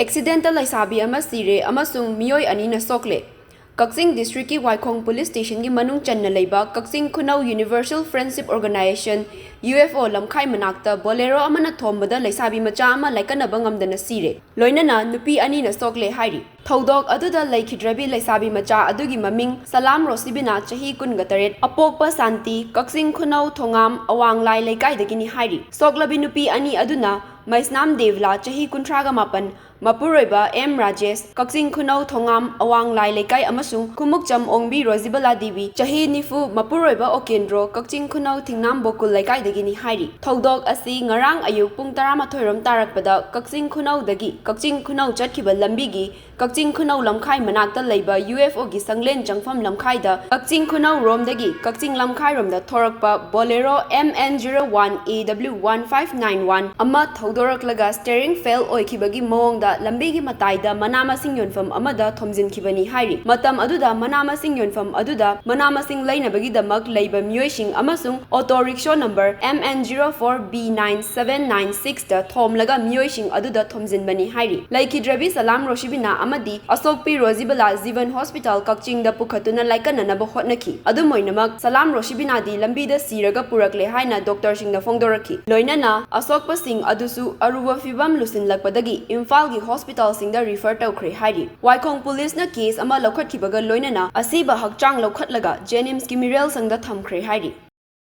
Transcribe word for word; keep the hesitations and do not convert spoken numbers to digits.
Accident ꯂꯩꯁꯥꯕꯤ ꯑꯃ ꯁꯤꯔꯦ ꯑꯃꯁꯨꯡ ꯃꯤꯑꯣꯏ ꯑꯅꯤꯅ ꯁꯣꯛꯂꯦ꯫ ꯀꯛꯆꯤꯡ ꯗꯤꯁꯇ꯭ꯔꯤꯛꯀꯤ ꯋꯥꯏꯈꯣꯡ ꯄꯨꯂꯤꯁ ꯁ꯭ꯇꯦꯁꯟꯒꯤ ꯃꯅꯨꯡ ꯆꯟꯅ ꯂꯩꯕ ꯀꯛꯆꯤꯡ ꯈꯨꯅꯧ universal friendship organisation, U F O, ꯂꯝꯈꯥꯏ ꯃꯅꯥꯛꯇ ꯕꯣꯂꯦꯔꯣ ꯑꯃꯅ ꯊꯣꯝꯕꯗ ꯂꯩꯁꯥꯕꯤ ꯃꯆꯥ ꯑꯃ ꯂꯥꯏꯀꯠꯅꯕ ꯉꯝꯗꯅ ꯁꯤꯔꯦ, ꯂꯣꯏꯅꯅ ꯅꯨꯄꯤ ꯑꯅꯤꯅ ꯁꯣꯛꯂꯦ ꯍꯥꯏꯔꯤ꯫ ꯊꯧꯗꯣꯛ ꯑꯗꯨꯗ ꯂꯩꯈꯤꯗ꯭ꯔꯕꯤ ꯂꯩꯁꯥꯕꯤ ꯃꯆꯥ ꯑꯗꯨꯒꯤ ꯃꯃꯤꯡ ꯁꯂꯥꯝ ꯔꯣꯁꯤꯕꯤꯅꯥ, ꯆꯍꯤ ꯀꯨꯟꯒ ꯇꯔꯦꯠ, ꯑꯄꯣꯛꯄ ꯁꯥꯟꯇꯤ, ꯀꯛꯆꯤꯡ ꯈꯨꯅꯧ ꯊꯣꯉꯥꯝ ꯑꯋꯥꯡꯂꯥꯏ ꯂꯩꯀꯥꯏꯗꯒꯤꯅꯤ ꯍꯥꯏꯔꯤ꯫ ꯁꯣꯛꯂꯕꯤ ꯅꯨꯄꯤ ꯑꯅꯤ ꯑꯗꯨꯅ ꯃꯩꯁꯅꯥꯝ ꯗꯦꯕꯂꯥ, ꯆꯍꯤ ꯀꯨꯟꯊ꯭ꯔꯥꯒ ꯃꯥꯄꯟ, ꯃꯄꯨꯔꯣꯏꯕ ꯑꯦꯝ ꯔꯥꯖꯦꯁ, ꯀꯛꯆꯤꯡ ꯈꯨꯅꯧ ꯊꯣꯉꯥꯝ ꯑꯋꯥꯡꯂꯥꯏ ꯂꯩꯀꯥꯏ, ꯑꯃꯁꯨꯡ ꯈꯨꯃꯨꯛꯆꯝ ꯑꯣꯡꯕꯤ ꯔꯣꯖꯤꯕꯂꯥ ꯗꯦꯕꯤ, ꯆꯍꯤ ꯅꯤꯐꯨ, ꯃꯄꯨꯔꯣꯏꯕ ꯑꯣꯀꯦꯟꯗ꯭ꯔꯣ, ꯀꯛꯆꯤꯡ ꯈꯨꯅꯧ ꯊꯤꯡꯅꯥꯝ ꯕꯣꯀꯨꯜ ꯂꯩꯀꯥꯏꯗꯒꯤꯅꯤ ꯍꯥꯏꯔꯤ꯫ ꯊꯧꯗꯣꯛ ꯑꯁꯤ ꯉꯔꯥꯡ ꯑꯌꯨꯛ ꯄꯨꯡ ꯇꯔꯥꯃꯥꯊꯣꯏ ꯔꯣꯝ ꯇꯥꯔꯛꯄꯗ ꯀꯛꯆꯤꯡ ꯈꯨꯅꯧꯗꯒꯤ ꯀꯛꯆꯤꯡ ꯈꯨꯅꯧ ꯆꯠꯈꯤꯕ ꯂꯝꯕꯤꯒꯤ ꯀꯛꯆꯤꯡ ꯈꯨꯅꯧ ꯂꯝꯈꯥꯏ ꯃꯅꯥꯛꯇ ꯂꯩꯕ ꯌꯨ ꯑꯦꯐ ꯑꯣꯒꯤ ꯁꯪꯂꯦꯟ ꯆꯪꯐꯝ ꯂꯝꯈꯥꯏꯗ ꯀꯛꯆꯤꯡ ꯈꯨꯅꯧ ꯔꯣꯝꯗꯒꯤ ꯀꯛꯆꯤꯡ ꯂꯝꯈꯥꯏꯔꯣꯝꯗ ꯊꯣꯔꯛꯄ Bolero M N zero one A W one five nine one ꯑꯃ ꯊꯧꯗꯣꯔꯛꯂꯒ ꯁ꯭ꯇꯦꯔꯤꯡ ꯐꯦꯜ ꯑꯣꯏꯈꯤꯕꯒꯤ ꯃꯑꯣꯡꯗ ꯂꯝꯕꯤꯒꯤ ꯃꯇꯥꯏꯗ ꯃꯅꯥ ꯃꯁꯤꯡ ꯌꯣꯟꯐꯝ ꯑꯃꯗ ꯊꯣꯝꯖꯤꯟꯈꯤꯕꯅꯤ ꯍꯥꯏꯔꯤ꯫ ꯃꯇꯝ ꯑꯗꯨꯗ ꯃꯅꯥ ꯃꯁꯤꯡ ꯌꯣꯟꯐꯝ ꯑꯗꯨꯗ ꯃꯅꯥ ꯃꯁꯤꯡ ꯂꯩꯅꯕꯒꯤꯗꯃꯛ ꯂꯩꯕ ꯃꯤꯑꯣꯏꯁꯤꯡ ꯑꯃꯁꯨꯡ auto rickshaw number M N zero four B nine seven nine ꯁꯤꯛꯁꯇ ꯊꯣꯝꯂꯒ ꯃꯤꯑꯣꯏꯁꯤꯡ ꯑꯗꯨꯗ ꯊꯣꯝꯖꯤꯟꯕꯅꯤ ꯍꯥꯏꯔꯤ꯫ ꯂꯩꯈꯤꯗ꯭ꯔꯕꯤ ꯁꯂꯥꯝ ꯔꯣꯁꯤꯕꯤꯅꯥ ꯑꯃꯗꯤ ꯑꯁꯣꯛꯄꯤ ꯔꯣꯖꯤꯕꯂꯥ ꯖꯤꯕꯟ ꯍꯣꯁꯄꯤꯇꯥꯜ ꯀꯛꯆꯤꯡꯗ ꯄꯨꯈꯠꯇꯨꯅ ꯂꯥꯏꯀꯠꯅꯅꯕ ꯍꯣꯠꯅꯈꯤ꯫ ꯑꯗꯨꯝ ꯑꯣꯏꯅꯃꯛ, ꯁꯂꯥꯝ ꯔꯣꯁꯤꯕꯤꯅꯥꯗꯤ ꯂꯝꯕꯤꯗ ꯁꯤꯔꯒ ꯄꯨꯔꯛꯂꯦ ꯍꯥꯏꯅ ꯗꯣꯛꯇꯔꯁꯤꯡꯅ ꯐꯣꯡꯗꯣꯔꯛꯈꯤ꯫ ꯂꯣꯏꯅꯅ ꯑꯁꯣꯛꯄꯁꯤꯡ ꯑꯗꯨꯁꯨ ꯑꯔꯨꯕ ꯐꯤꯕꯝ ꯂꯨꯁꯤꯜꯂꯛꯄꯗꯒꯤ ꯏꯝꯐꯥꯜꯒꯤ ꯍꯣꯁꯄꯤꯇꯥꯜꯁꯤꯡꯗ ꯔꯤꯐꯔ ꯇꯧꯈ꯭ꯔꯦ ꯍꯥꯏꯔꯤ꯫ ꯋꯥꯏꯈꯣꯡ ꯄꯨꯂꯤꯁꯅ ꯀꯦꯁ ꯑꯃ ꯂꯧꯈꯠꯈꯤꯕꯒ ꯂꯣꯏꯅꯅ ꯑꯁꯤꯕ ꯍꯛꯆꯥꯡ ꯂꯧꯈꯠꯂꯒ ꯖꯦꯅꯤꯝꯁꯀꯤ ꯃꯤꯔꯦꯜ ꯁꯪꯗ ꯊꯝꯈ꯭ꯔꯦ ꯍꯥꯏꯔꯤ꯫